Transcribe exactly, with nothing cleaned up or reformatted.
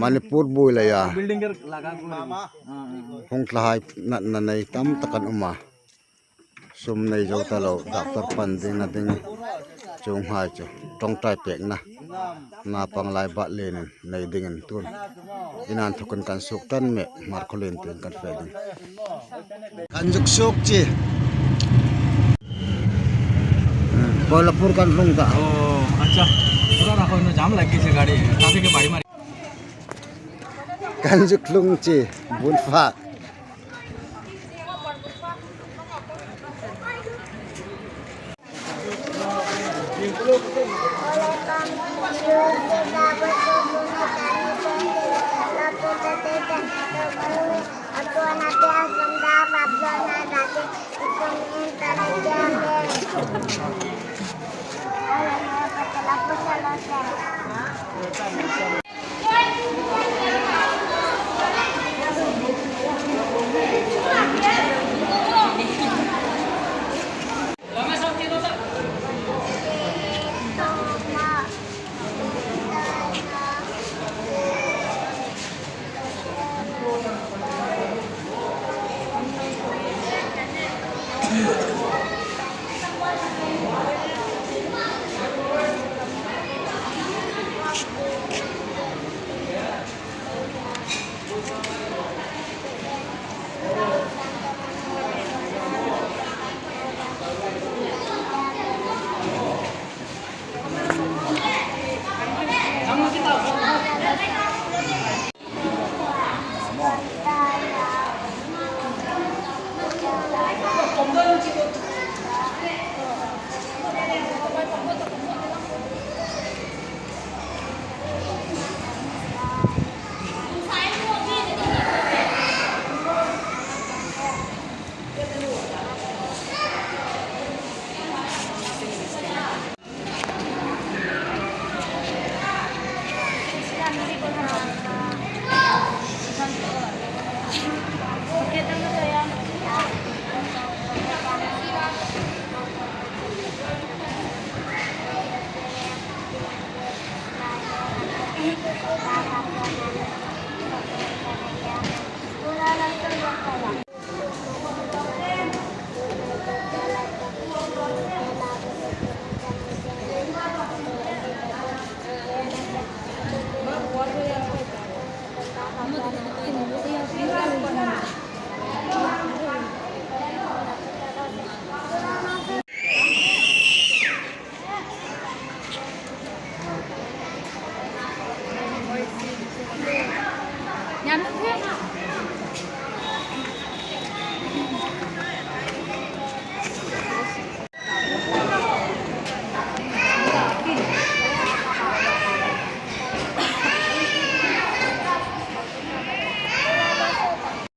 Manipur buoi leia, building ke laga ko. Hung tlahai natna nei tam tak an um a. Sum nei zo ta lo, doctor pan dingna ding chuonghai chu ṭawngṭai pekna, naupang lai bat lenin nei dingin tun inthawkin kan suk tan mei, Hmarkhawlien tieng kan fe ding. Kan zuk suok che. Boilapur kan tlung ta. Oh, acha. Pura rakho, ino jam lagi se gari. Traffic ke bari mari. Kan zuk tlung che. Bun fa.